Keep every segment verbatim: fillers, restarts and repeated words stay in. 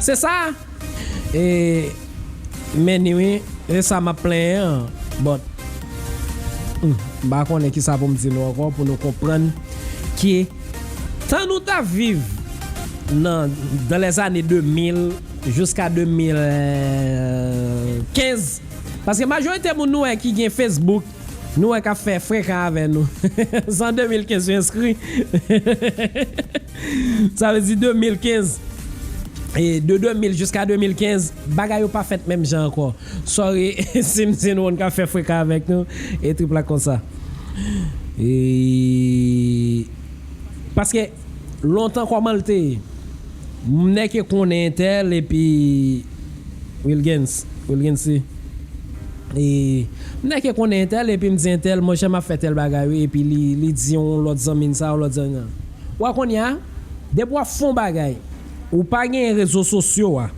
Se sa. E, men ni wi, e sa m ap plenyen an. But, hmm, m pa konnen kisa pou m di nou ankò pou nou konprann ke tan nou t ap viv nan, dans les années deux mille jusqu'à deux mille quinze, paske majorite moun nou wè ki gen Facebook, nou wè k ap fè frekan avè nou. Se an de mil kenz yo enskri. Sa vle di de mil kenz, e de de mil jiska de mil kenz, bagay yo pa fèt menm jan ankò. Sorry si m di nou moun k ap fè frekan avèk nou, e triplak konsa. E, paske lontan kòman l te ye? M nèk e konnen entèl epi Wilgens, Wilgens se, e, m nèk e konnen entèl epi m di entèl, monchè, m ap fè tèl bagay wi, epi li, li di yon lòt zanmi l sa, yon lòt zanmi l. W a kounye a, depi w ap fè yon bagay, ou pa gen rezo sosyo a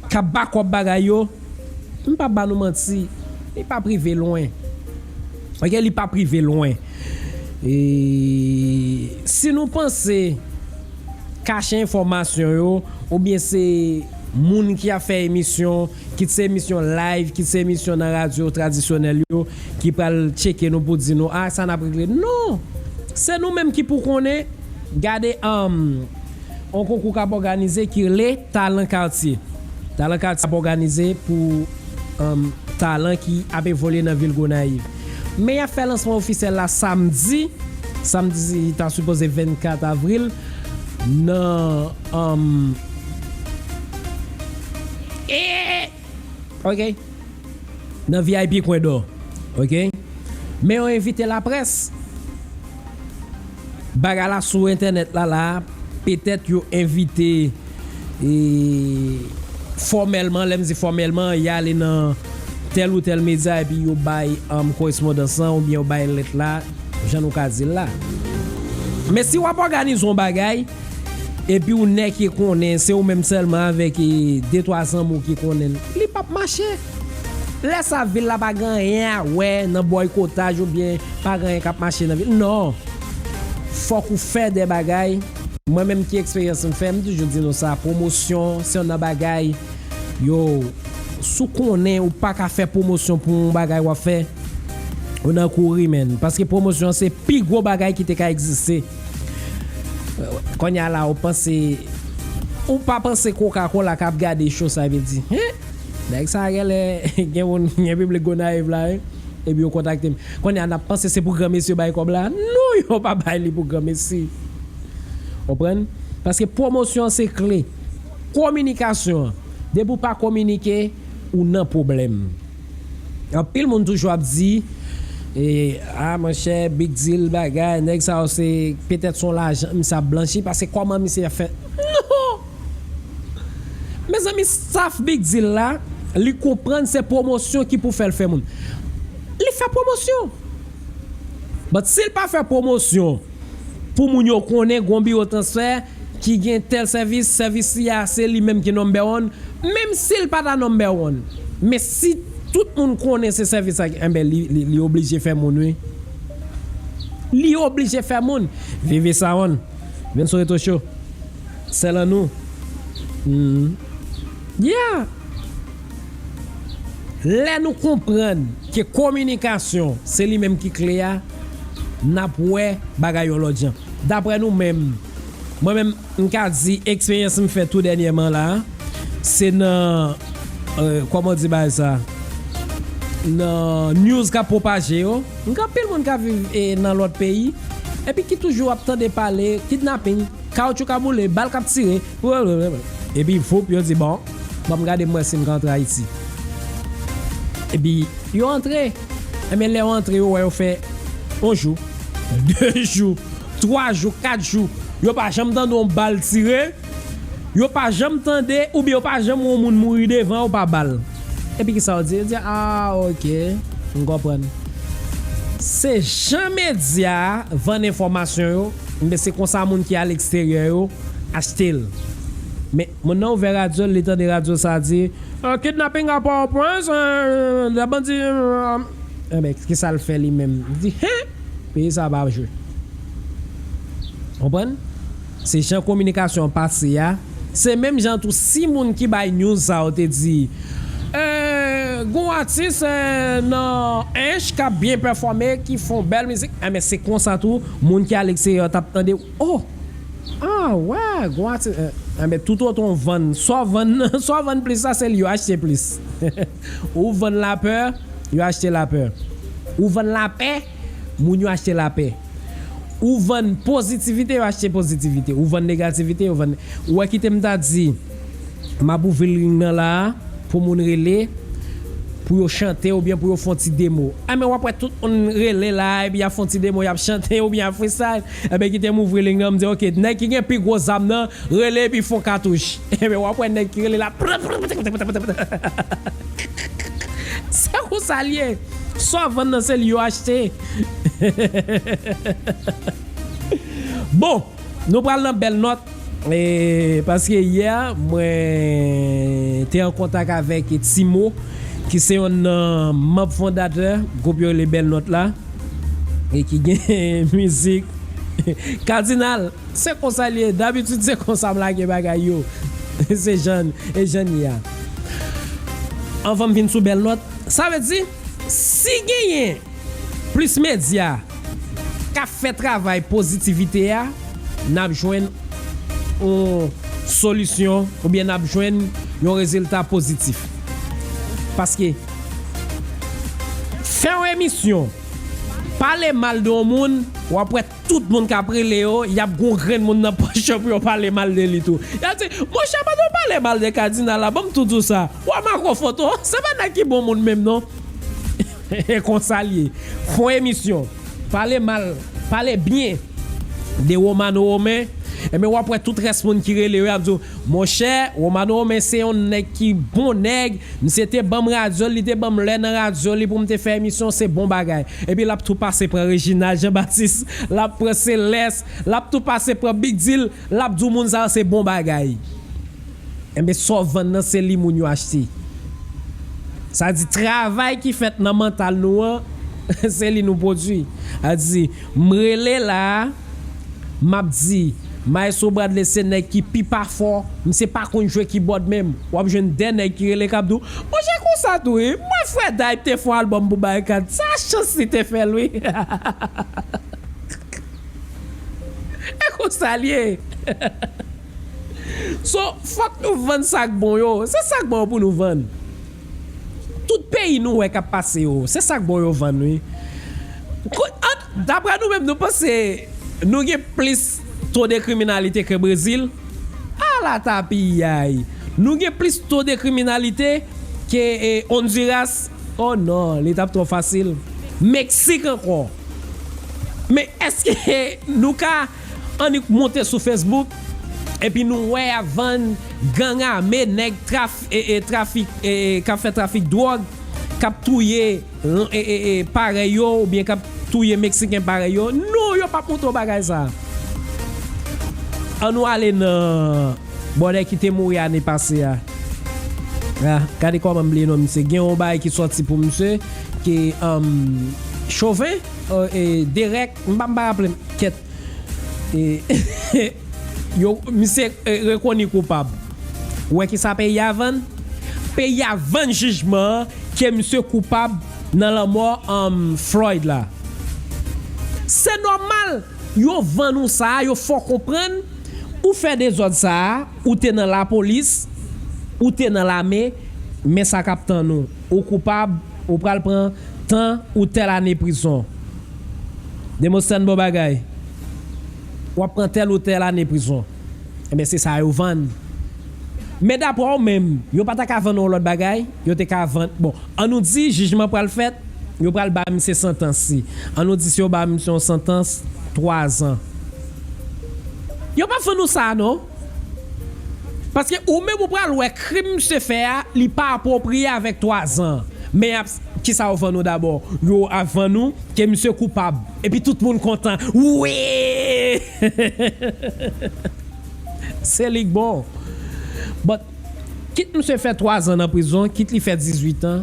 k ap bakòp bagay yo, m p ap ba nou manti, li p ap rive lwen. Ok, li p ap rive lwen. E si nou panse kache enfòmasyon yo, oubyen se moun ki ap fè emisyon, kit se emisyon live, kit se emisyon nan radyo tradisyonèl yo, ki pral tcheke nou pou di nou, ah, sa n ap regle. Non! Se nou menm ki pou konnen. Gade, um, yon konkou k ap òganize ki rele Talan Katye. Talan Katye ap òganize pou, um, talan ki ap evolye nan vil Gonayiv. Men y ap fè lansman ofisyèl la samdi. Samdi ta sipoze vennkat avril nan, um, e, ok, nan V I P Coin d'Or. Ok? Men yo envite laprès. Bagay la sou entènèt la, la, petèt yo envite, e, fòmèlman, lè m di fòmèlman, y ale nan tèl ou tèl medya epi yo bay, um, korespondans lan oubyen yo bay lèt la, jan nou ka di l la. Men si w ap òganize yon bagay, epi w nèk e konnen, se ou menm sèlman avèk, e, de twa zanmi w ki konnen l, li p ap mache. Lè sa, vil la pa gen anyen a wè nan bòykotaj oubyen pa gen anyen k ap mache nan vil. Non. Fòk ou fè de bagay. Mwen menm ki eksperyans m fè, m toujou di nou sa, pwomosyon se youn nan bagay, yo, si w konnen ou pa ka fè pwomosyon pou yon bagay w ap fè, ou nan kouri, menn. Paske pwomosyon se pi gwo bagay ki te ka egziste. Kounye a la, ou panse, ou pa panse Coca-Cola k ap gade show sa, epi l di, hen? Nèg sa genlè gen moun, gen piblik Gonayiv la, wi. Epi yo kontakte m. Kounye a, n ap panse se pou granmesi yo bay kòb la? Non, yo pa bay li pou granmesi. Konprann? Paske pwomosyon se kle. Kominikasyon an. Depi w pa kominike, ou nan pwoblèm. Anpil moun toujou ap di, e, ah, monchè, big deal, bagay, nèg sa yo se petèt se yon lajan misye ap blanchi, paske kòman misye ap fè? Non! Mezanmi, staff big deal la, li konprann se pwomosyon ki pou fè l fè moun. Li fè pwomosyon. But si l pa fè pwomosyon pou moun yo konnen gon biwo transfè ki gen tèl sèvis, sèvis li a se li menm ki number one, menm si l pa ta number one. Men si tout moun konnen se sèvis sa, enben li, li, li oblije fè moun, wi. Li oblije fè moun. Vivi Saon, vin sou Retro Show. Sèl an nou. Hmm. Yeah. Lè nou konprann ke kominikasyon se li menm ki kle a, n ap wè bagay yon lòt jan. Daprè nou menm, mwen menm, m ka di eksperyans m fè tou dènyèman la, se nan, euh, kòman di bagay sa? Nan news k ap pwopaje yo. M gen anpil moun k ap viv, e, nan lòt peyi, epi ki toujou ap tande pale kidnaping, kawoutchou k ap boule, bal k ap tire, epi voup, yo di, bon, ban m gade m wè si m ka antre Ayiti. Epi yo antre. Enben, lè yo antre, yo wè yo fè yon jou, de jou, twa jou, kat jou, yo pa janm tande yon bal tire, yo pa janm tande, oubyen yo pa janm wè yon moun mouri devan yo pa bal. Epi kisa yo di? Yo di, ah, ok, m konprann. Se jan medya a vann enfòmasyon yo, men se konsa moun ki aleksteryè yo achte l. Men moun nan ouvè radyo l, li tande radyo sa di, euh, kidnaping a Pòtoprens, euh, de bandi, euh, enben, kisa l fè li menm? Li di, hen? Peyi sa pa jwe. Konprann? Se jan kominikasyon an pase a, Se menm jan tou si moun ki bay news sa yo te di, eh, gon atis, eh, nan Ench k ap byen pèfòme, ki fè yon bèl mizik. Enben, se konsa tou, moun ki alegzeryè t ap tande, oh, ah, wè, gon atis, eh, enben, toutotan w vann, sa w vann, sa w vann plis la, se li yo achte plis. Ou vann lapè, yo achte lapè. Ou vann lapè, moun yo achte lapè. Ou vann pozitivite, yo achte pozitivite. Ou vann negativite, yo vann. Ou wè, kite m ta di, m ap ouvri liy nan la a, pou moun rele, pou yo chante oubyen pou yo fè yon ti demo. Enben, w ap wè tout moun rele la a, epi y ap fè yon ti demo, y ap chante oubyen y ap freestyle. Enben, kite m ouvri liy nan, m di, ok, nèg ki gen pi gwo zam nan, rele epi fè yon katouch. Enben, w ap wè nèg ki rele la. Se konsa l ye. Sa w vann nan, se li yo achte. Bon, nou pral nan bèl nòt. E, paske yè, mwen te an kontak avèk Timo, ki se yonn nan manm fondatè gwoup yo rele Bèl Nòt la, e ki gen mizik Kadinal. Se konsa l ye. Dabitid, se konsa m lage bagay yo. Se jan, e jan l ye a. Anvan m vin sou Bèl Nòt, sa vle di, si genyen plis medya k ap fè travay pozitivite a, n ap jwenn yon solisyon oubyen n ap jwenn yon rezilta pozitif. Paske fè yon emisyon, pale mal de yon moun, w ap wè tout moun k ap rele yo, y ap gon grenn moun nan pòch yo pou yo pale mal de li tou. Y ap di, monchè, pandan w pale mal de Kadinal la, ban m tou di w sa. W ap make yon foto, se pa nèg ki bon moun menm non. E konsa l ye. Fè yon emisyon. Pale mal, pale byen de Romano Romen. Enben, w ap wè tout rès moun ki rele yo, y ap di w, monchè, Romano Romen se yon nèg ki bon nèg. Misye te ban m radyo l, li te ban m lè nan radyo li pou m te fè emisyon, se bon bagay. Epi l ap tou pase pran Reginald Jean Baptiste, l ap pran Céleste, l ap tou pase pran Big Deal, l ap di w moun sa yo se bon bagay. Enben, sa w vann nan, se li moun yo achte. Sa di, travay ki fèt nan mantal nou an, se li nou pwodui. Sa di, m rele la a, m ap di, Maestro Bradley se nèg ki pi pa fò, misye pa konn jwe kibòd menm. W ap jwenn de nèg ki rele k ap di w, monchè, konsa tou, wi. Mwen, Frè Day te fè yon albòm pou Barikad. Sa chans li te fè l, wi. E konsa l ye. So, fòk nou vann sa k bon yo. Se sa k bon yo pou nou vann. Tout peyi nou wè k ap pase yo, se sa k bon yo vann, wi. Ko-, an, daprè nou menm, nou panse nou gen plis to de kriminalite ke Brezil? Ala tapiyay! Nou gen plis to de kriminalite ke, eh, Honduras? Oh non, li t ap twò fasil. Meksik ankò. Men èske nou ka annik monte sou Facebook, epi nou wè y ap vann gang ame, nèg traf-, e, e, trafik, e, e, k ap fè trafik dwòg, k ap touye, e, e, e, parèy yo, oubyen k ap touye Meksiken parèy yo? Non, yo p ap montre w bagay sa. An nou ale nan bòdè ki te mouri ane pase a. Ah, gade kòman m bliye non misye. Gen yon bagay ki sòti pou misye, ki, um, Chauvin, euh, e, Derek, m pa, m pa raple m, kèt. E, yo, misye, e, rekoni koupab. Ou wè kisa peyi a vann? Peyi a vann jijman an ke misye koupab nan lanmò, um, Floyd la. Se nòmal, yo vann ou sa, yo fè w konprann, ou fè dezòd sa, ou te nan lapolis, ou te nan lame, men sa k ap tann ou. Ou koupab, ou pral pran tan ou tèl ane prizon. Demosthène, bon bagay. W ap pran tèl ou tèl ane prizon. Enben, se sa yo vann. Men daprè w menm, yo pa ta ka vann yon lòt bagay, yo te ka vann, bon, an nou di jijman pral fèt, yo pral ba misye santans li. An nou di si yo ba misye yon santans twa zan. Yo p ap vann ou sa non. Paske ou menm ou pral wè krim misye fè a, li pa apwopriye avèk twa zan. Men y ap, kisa yo vann ou dabò? Yo ap vann ou ke misye koupab. Epi tout moun kontan. Wi! Se li k bon. But, kit misye fè twa zan nan prizon, kit li fè dizuit an,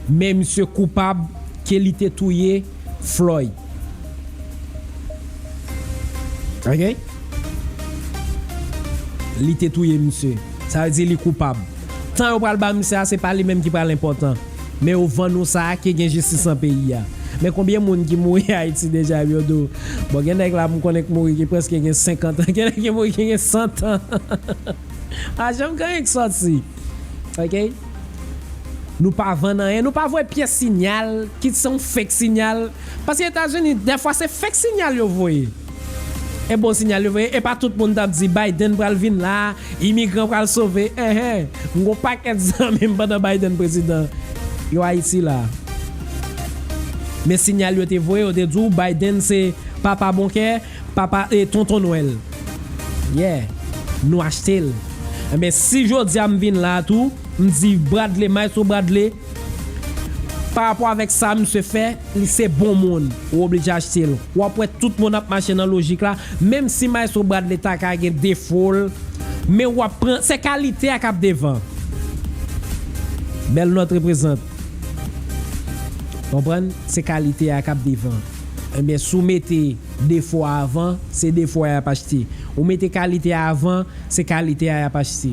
men misye koupab ke li te touye Floyd. Ok? Li te touye misye. Sa vle di li koupab. Tan yo pral ba misye a, se pa li menm ki pral enpòtan. Men yo vann ou sa a ki gen jistis nan peyi a. Men konbyen moun ki mouri Ayiti deja epi yo di w, bon, gen nèg la m konnen k mouri ki prèske gen senkant an, gen nèg ki mouri ki gen san an. Pa janm gen anyen k sòti. Ok? Nou pa vann anyen, nou pa voye pyès sinyal, kit se yon fake sinyal. Paske Etazini, dèfwa se fake sinyal yo voye. E bon sinyal yo voye, e pa tout moun t ap di Biden pral vin la, imigran pral sove, enhen. M gon pakèt zanmi m pandan Biden prezidan. Yo Ayiti la. Men sinyal yo te voye, yo te di w Biden se papa bon kè, papa e tonton Nwèl. Yeah. Nou achte l. Enben, si jodi a m vin la tou, m di Bradley, Maestro Bradley, pa rapò avèk sa misye fè, li se bon moun. Ou oblije achte l. W ap wè tout moun ap mache nan lojik la, menm si Maestro Bradley ta ka gen defo l, men w ap pran, se kalite a k ap devan. Bèl nòt reprezant. Konprann? Se kalite a k ap devan. Enben, si w mete defo a avan, se defo a y ap achte. Ou mete kalite a avan, se kalite a y ap achte.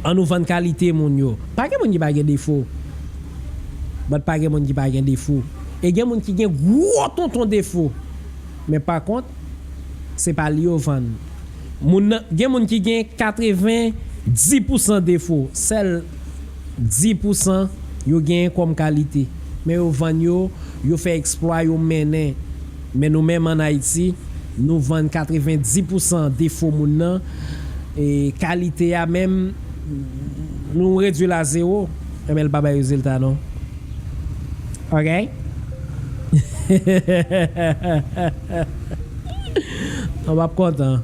An nou vann kalite moun yo. Pa gen moun ki pa gen defo. But pa gen moun ki pa gen defo. E gen moun ki gen gwo tonton defo. Men pa kont, se pa li yo vann. Moun nan, gen moun ki gen katreven dis pousan defo. Sèl dis pousan yo genyen kòm kalite. Men yo vann yo, yo fè eksplwa, yo mennen. Men nou menm ann Ayiti, nou vann katreven dis pousan defo moun nan. E kalite a menm, nou redwi l a zewo. Enben, l pa bay rezilta non. Ok? Non, w ap kontan.